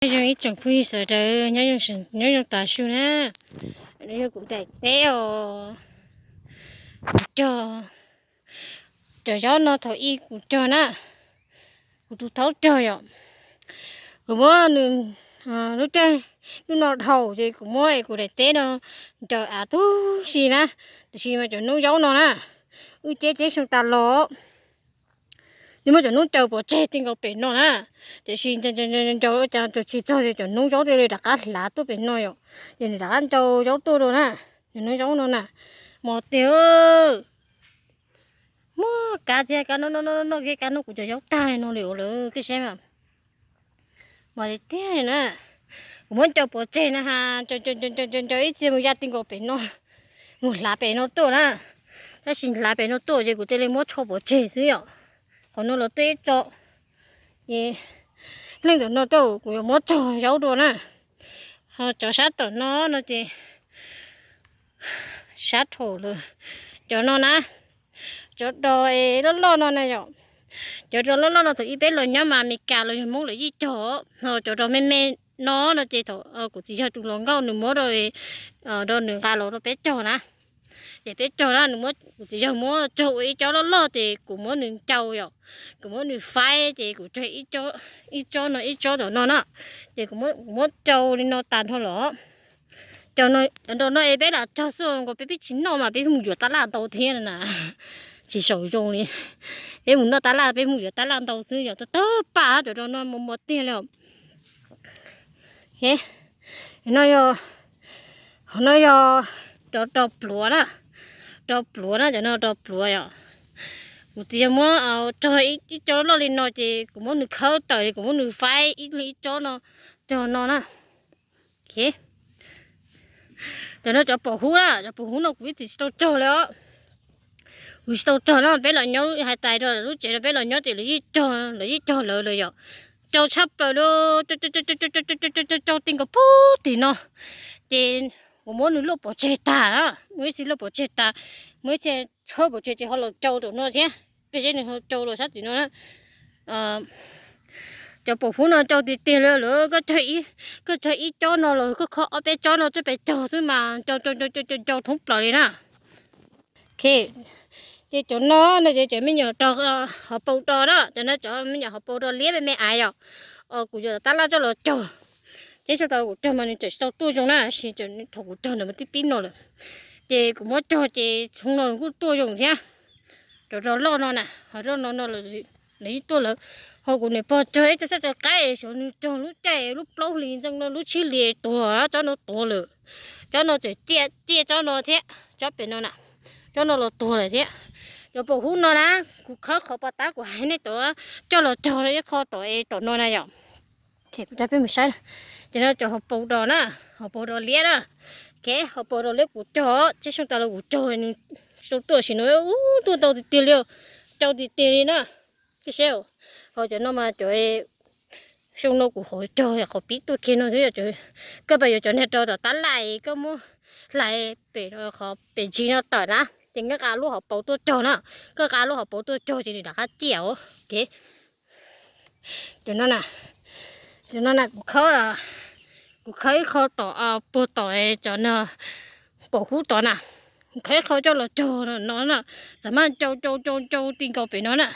Nyob zoo ib tsoom phooj ywg sawv daws, nyob zoo tas su na. Yog kuv daim teb os, kuv cog cov zaub no thaum ub kuv cog na, kuv tus thaub cog yom. Kuv muab nws, lub caij, lub no dhau ces kuv muab es kuv daim teb no ncaws av tub si na, tiam sis mas cov noob zaub no na, wb ceb ceb xyoo tas los, nws muab cov noob ncaws pov tseg ti nkaus pem no na, tiam sis ncaws ua cas ncaws tsis txog ces cov noob zaub thiaj li rov qab hlav tuaj pem no yom, ces nws rov qab ncaws zaub tuaj rau na, cov noob zaub no na, mos tiag. Muaj kav tiag, kav no no no no, kav no kuv cov zaub tag no li ua lawm koj saib mas. Mas tiag na, kuv muab ncaws pov tseg na ha, ncaws ncaws ib txhia mus ya ti nkaus pem no, mus hlav pem no tuaj na, tab sis hlav pem no tuaj ces kuv thiaj li muab tsho pov tseg xwb yom. Qhov no los tuaj ib tso, ces leej ntawm no tuaj kuv yuav muab tsog zaub dua na. Ho cov sab tom no no ces sab dhau lawm. Cov no na, cov dos loj loj no na yom, cov dos loj loj no thaum ub peb los nyob mas Amelikas los yog Hmoob lawv yeej cog, ho cov dos me me no no ces thaum kuv txiv yawg tus hluas nkauj nws muab rau, rau nws nqa los rau peb cog na. Ces peb cog na, nws muab, kuv txiv yawg muab cog ua ib co loj loj ces kuv muab nws ncaws yom, kuv muab nws faib ces kuv cog ib co no ib co tom no na, ces kuv muab cog li no tas nrho los. Cov no es peb lam cog xwb, nkaus peb pib tsis noj mas peb mus yuav tab laj ntau thiab na, tsis saum zoo li. Peb mus noj tab laj, peb mus yuav tab laj ntau xwb yom, tawg tawg paj cov dos no mos mos tiag li. No yog, no yog cov dos pluav na, dos pluav na, cov no dos pluav yom. Kuv txiv yawg muab rog ib co loj li no ces kuv muab nws khawb tawm, kuv muab nws faib ib co no, cog no na. Cov no cov pom hub na, cov pom hub no kuv ib txwm tsis tau cog li os. Kuv tsis tau cog na, peb los nyob hais tias rau lub tsev no peb los nyob ces lawv yeej cog, lawv yeej cog lawv lawm yom. Cau tshaj plaws li, cau ti nkaus pug tim no, ces kuv muab nws luaj pov tseg tag na, muab ib txhia luaj pov tseg tag, muab ib txhia tshawb pov tseg ces ho los cau tom no thiab, peb seb nws ho cau los sab tim no na. Cov pom hub no cau tiag tiag li lawm, koj cog ib co no los koj khob ob peb co no coj pes cog xwb mas cau cau cau cau thoob plaws li na. Ces cov no no ces cov me nyuam rau hauv paus dos na, cov no cov me nyuam hauv paus dos liab me me aiv yom. Kuv yuav tab laj coj los cog, ces xyoo tas kuv cog mas nws tseem tsis tau tuaj zoo na, sis thaum kuv cog ntawd mas twb pib no lawm. Ces kuv muab cog ces xyoo no nws kuj tuaj zoo thiab. Cov dos loj no na, ho dos no no lawv yeej tuaj lawm. Ho kuv niam pog cog ib co txhaj cov qaib, xyov nws cog lub caij lub plaub hlis ntxeev no lub tsib hlis tuag, tsob no tuag lawm. Tsob no tseem ciaj, ciaj tsob no thiab, tsob pem no na, tsob no los tuag lawm thiab. Cov pom hub no na, kuv khawb qhov pos tab kuv hais nej tod, coj los cog rau ib qho tom es tom no na yom. Kuv coj peb mus saib, ces no cov hauv paus dos na, hauv paus dos liab na. Hauv paus dos liab kuv cog, ces xyoo tas los kuv cog, nws tsis tau tuaj sim no, ub, tuaj ntau tiag tiag li, cau tiag tiag li na. Koj saib, ho cov no mas cov xyoo no kuv qhov cog qhov pib tuaj kiag no xwb, koj pab yuav cov niag rau tom tab laj koj muab hlais pem qhov pem ntsis no tawm na, ces koj nqa lub hauv paus tuaj cog na, koj nqa lub hauv paus tuaj cog ces nws rov qab ciaj os. Cov no na, cov no na kuv khawb, kuv khawb ib qho tom, puag tom cov no, pom hub tod na, kuv khawb ib qho coj los cog no na, tam maj cau cau cau cau ti nkaus pem no na,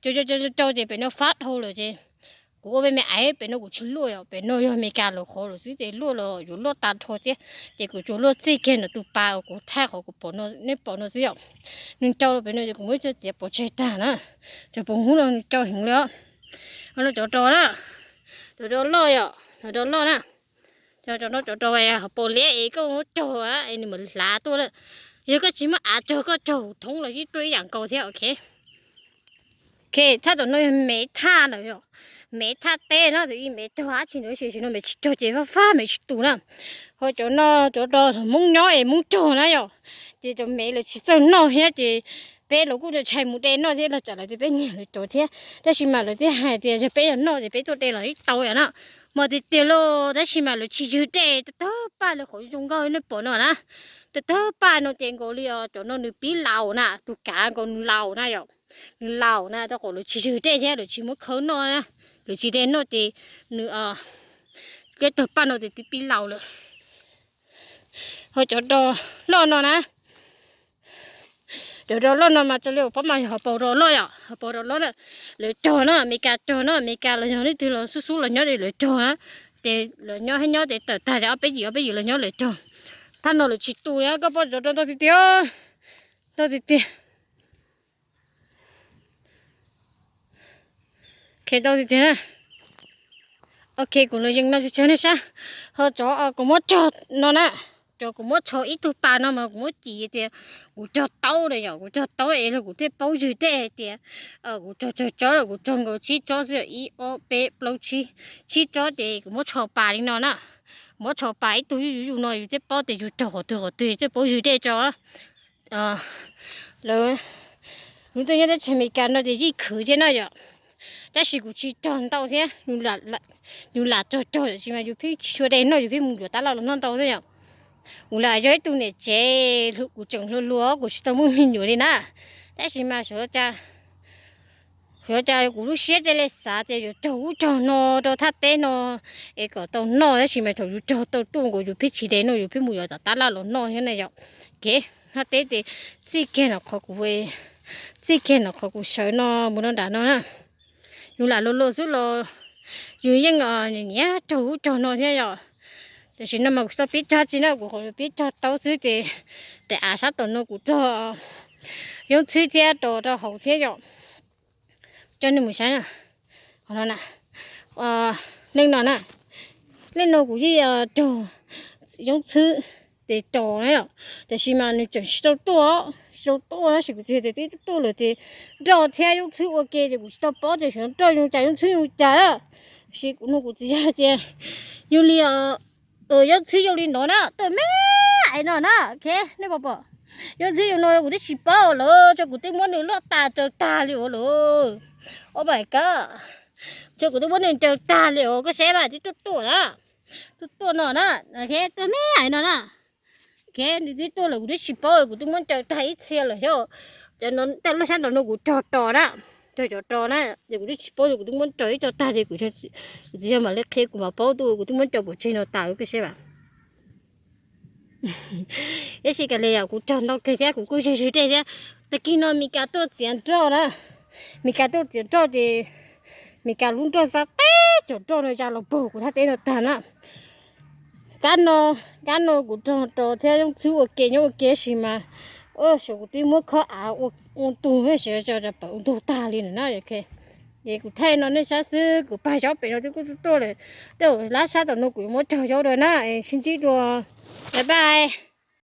cau cau cau cau ces pem no fab dhau lawm ces kuv ua me me aiv pem no kuv tsis luaj yom, pem no yog Amelikas lawv qhov lawm xwb ces luaj los yuav luaj tag nrho thiab, ces kuv tsuas luaj txij kiag ntawm tus pas uas kuv thaij qhov kuv pom no, nej pom no xwb yom. Nws cau los pem no ces kuv muab ib co txiav pov tseg tag na. Cov pom hub no nws cau heev li os. Ho no cov dos na, cov dos loj yom, cov dos loj na. Cov no cov dos hauv paus liab es koj muab cog es nws mam hlav tuaj na. Yog koj tsis muaj av cog koj cog hauv thoob los yeej tuaj ib yam nkaus thiab, ok. Ok, thaj tom no yog mev thaj ntawd yom, mev thaj teb no, tus ib mev cog dab tsi ntawd, sim no mev tsis cog ces fab fab mev tsis tus na. Ho cov no cov dos Hmoob nyob es Hmoob cog na yom, ces cov mev lawv tsis txawj noj thiab ces peb los kuj ntshai mus de noj thiab los tsam lawv tias peb nyiag lawv cov thiab. Tab sis mas lawv thiaj hais tias yog peb yuav noj ces peb tuaj de los yeej tau yom na. Mas tiag tiag lauj, tab sis mas lawv tsis yws dej, tawg tawg paj li qhov zoo nkauj nej pom no na. Tawg tawg paj no ces nkaus li os, cov no nws pib laus na, tus kav nkaus nws laus na yom. Nws laus na, rau qhov lawv tsis yws dej thiab lawv tsis muab khawb noj na. Lawv tsis de noj ces nws Keb tawg paj no tes twb pib laus lawm. Ho cov dos loj no na, cov dos loj no mas raws li kuv paub mas yog hauv paus dos loj yom, hauv paus dos loj na. Lawv rog na, Amelikas rog na, Amelikas los yog leej twg los xub xub los nyob ces lawv rog na. Ces lawv nyob thiab nyob ces tawm tag ces ob peb yim ob peb yim los nyob lawv rog. Thaj no lawv tsis tu li, koj pom cov dos ntau tiag tiag, ntau tiag tiag. Ntau tiag tiag na. Ok, kuv los yees no tsawg tsawg nej saib. Ho cov kuv muab rog no na, cov kuv muab tsho ib tug pas no mas kuv muab cim tias kuv rog taub na yom, kuv rog taub es los kuv thiaj paub ywg tej hais tias kuv rog tsawg tsob los kuv rog nkaus tsib tsob xwb, ib ob peb plaub tsib, tsib tsob ces kuv muab tsho pas li no na. Muab tsho pas ib tug yus yus no yus thiaj paub tias yus rog qhov twg qhov twg thiaj paub ywg tej tso. Lawv, lub tuaj nyob teb chaws Amelikas no ces zij khwv thiab no yom. Tab sis kuv tsis rog ntau thiab, yus lam rog rog tab sis mas yus pheej tsis tshua de noj, yus pheej mus yuav tab laj los noj ntau thiab yom. Kuv lam yog ib tug niam tsev, kuv tseem hluas hluas kuv tsis tau muaj me nyuam li na. Tab sis mas xyov cas, xyov cas kuv lub siab cia li xav tias yuav rog ub rog no rau thaj teb no es kom tau noj, tab sis mas thaum yus rog tau tuaj nkaus yus pheej tsis de noj, yus pheej mus yuav tom tab laj los noj thiab na yom. Kev thaj teb ces txij kiag no qhov kuv, txij kiag no qhov kuv sawv no mus rau nram no na. Yus lam luag luag xwb los yus yeej nyiam rog ub rog no thiab yom. Tam sim no mas kuv tsis tau pib rog tsi na, kuv qhov pib rog taub xwb ces daim av sab tom no kuv rog yoob txhwb thiab tos rau hauv thiab yom. Coj nej mus saib na, qhov no na, leej no na, leej no kuv yeej rog yoob txhwb tes tos na yom. Tam sis mas nws tseem tsis tau tuaj, tsis tau tuaj tab sis kuv txiv tias twb tuaj lawm ces nroj thiab yoob txhwb ua ke ces kuv tsis tau paub tias xyov nroj zoo cas yoob txhwb zoo cas na. Tab sis kuv nug kuv txiv yawg tias yog li yoob txhwb zoo li no na, tuaj me aiv no na, ok, nej puas pom? Yoob txhwb zoo no kuv twb tsis paub lawm, tso kuv twb muab nws luaj tas raws tag li ua lawm. Oh my god, tso kuv twb muab nws raws tag li ua, koj saib mas twb tuaj tuaj na, tuaj tuaj no na, ok, tuaj me aiv no na. Ok, nws twb tuaj lawm kuv twb tsis paub, kuv twb muab raws tag ib txhia lawm thiab. Cov no tej lub sab nraud no kuv rog tos na, rog cov tos na, ces kuv twb tsis paub, kuv twb muab raws ib co tag ces kuv, kuv txiv yawg mam li qhia kuv mam paub tuaj, kuv twb muab raws pov tseg no tas lub koj saib mas. Tab sis kav liam yom, kuv rog ntau kawg thiab kuv kuj yog ywg dej thiab. Tag kis no Mis Kas tuaj txiav nroj na, Mis Kas tuaj txiav nroj ces Mis Kas lub nroj xa teb cov nroj no ya los puag kuv thaj teb no tag na. Kab no, kab no kuv rog tos thiab yoob txhwb ua ke nyob ua ke tab sis mas, xyov kuv twb muab khob av ua tus, xyov pawg ua ntug tag li na. Ces kuv thaij no nej saib xwb, kuv pag zaub pem no twb kuj tuaj lawm. Tej lab sab tom no kuv yuav muab rog zaub dua na, sib ntsib dua, bye bye.